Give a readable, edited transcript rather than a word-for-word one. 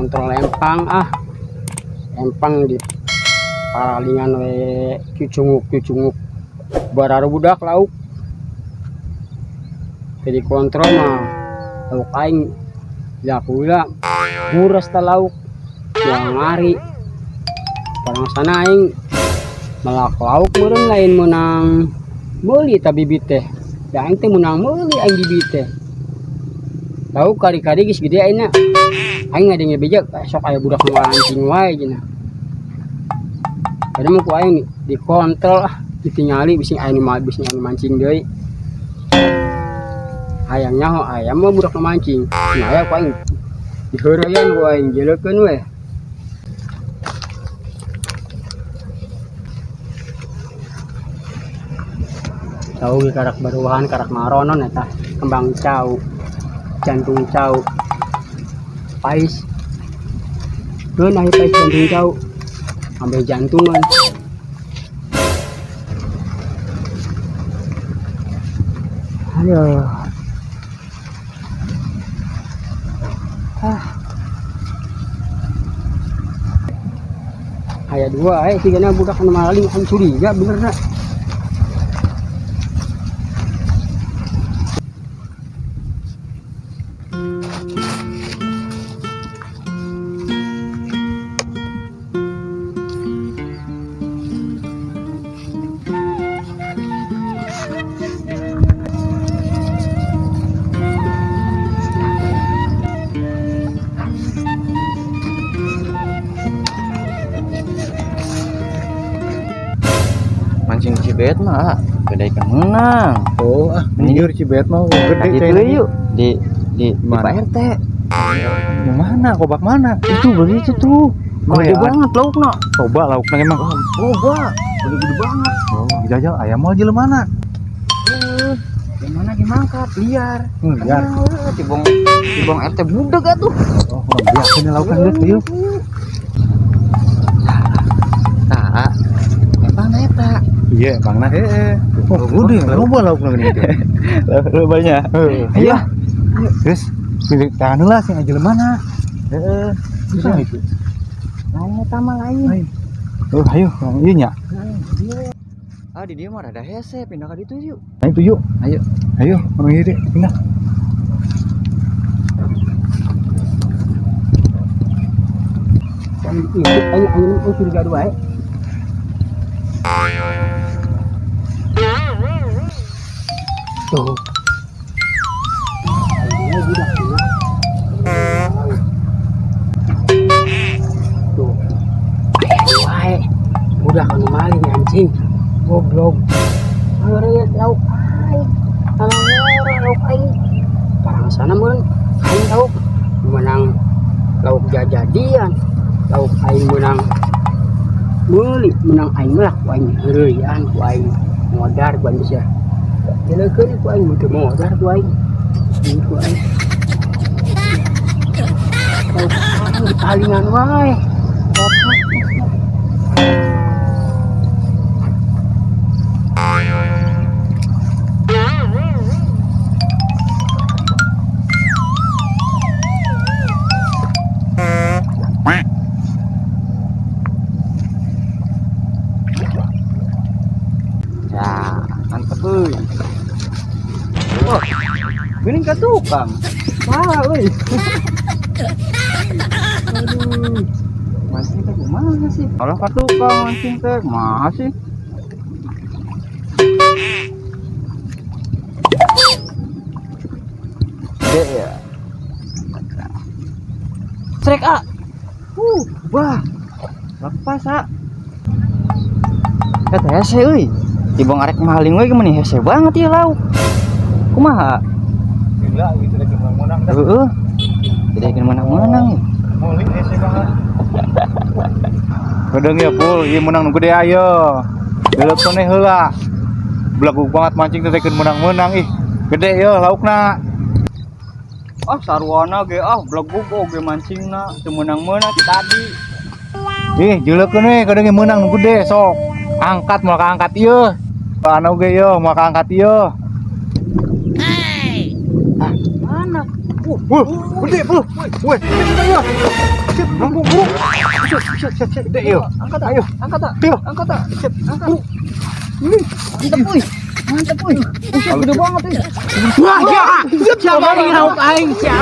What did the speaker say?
Ngontrol empang ah. Empang di paralingan we cucunguk-cucunguk bararubudak lauk. Jadi kontrol mah lauk aing ya pula buras ta lauk yang ngari. Parang sana aing melak lauk meureun lain meunang meuli ta bibit teh. Da aing teh meunang meuli aing bibit teh. Lauk kari-kari geus gede aingna. Aing ngadenge beja sok aya budak nu mancing wae cenah. Kadang mah ku aing dikontrol ah, ditingali bisi aing mah bisi aing mancing deui. Hayang nyaho aya mah budak nu mancing. Nah aya ku aing diheureyan ku aing jelekeun we. Cau ge karak baruhan karak maronon eta kembang cau, jantung cau, pais. Keun aya pais jantung cau, ambil jantungan. Aduh. Ah. Aya dua sigana budak anu maling anu curiga bener na. Mancing Cibet mah gede ikan menang. Oh, ah, Mending minggir Cibet mah gede Tadi kayak itu ini. yuk di Mana? Pak RT. Mana kobak mana? Itu begitu tuh. Oh, Gede ya. banget laukna. Coba laukna emang. Loba, gede-gede banget. Oh, jajal ayam mau jelema mana? Gimana gimana liar. Liar. Tibong RT budak atuh. Oh, orang biasa nih laukna geus yuk. Tah. Emang eta. Iya, Bang nah. Heeh. Oh, gede, loba laukna gini teh. Lobanya. Heeh. Iya. Terus pilih tahan heula sing jelema mana? Heeh. Bisa itu. Lain eta mah lain. Lain. Oh, ayo, yang ieu nya. Ah, di dia mah rada hese, pindah ka ditu yuk. Ayo tuh yuk. Ayo. Ayo, orang ieu deh, pindah. Aing aing aing curiga dua. Tuh. Aing budak cenah. Tuh. Aya wae. Budak anu maling anjing. Goblok. Ngeureut lauk aing. Ngeureut lauk aing. Parang sana meureun aing lauk menang lauk jajadian. Lauk aing menang meuli, menang aing lah ku aing heureuyan ku aing modar ku aing sia. Jelekeun ku aing mun teu modar ku aing. Ieu ku aing. Lauk aing dipalingan wae. Ya, mantep euy. Wah, geuning ka tukang. Wah, euy. Aduh. Mancing teh kumaha sih? Kalau ka tukang mancing teh kumaha sih? Gede ya. Trek A. Wah. Lepas A. Teh hese euy. Tibang arek maling we gimana hese banget ya lauk. Kumaha? Gila gitu deh menang-menang dah. Heeh. Tidak ikan menang-menang ya. Meuli hese banget. Gedeng ya pul, ieu menang nu gede ayo. Leuleuk teh heula. Belaguk banget mancing teh keun menang-menang ih. Gede yo laukna. Ah sarwana ge ah belegug oge mancingna teu menang-menang ti tadi. Ih, jeuleukkeun we kadang menang nu gede sok. Angkat moal kaangkat ieu. Anu ge yo moal kaangkat ieu. Ah, Mana? Wah, gede, bro. Wah, gede ya. Sip, buru, buru. Sip, sip, sip, sip. Gede yo. Angkat tak? Ayo. Angkat tak? Ayo. Angkat tak? Sip, Angkat. buru. Mantap euy. Mantap euy. Buset, gede banget euy. Wah, ya. Siapa yang lauk aing sia?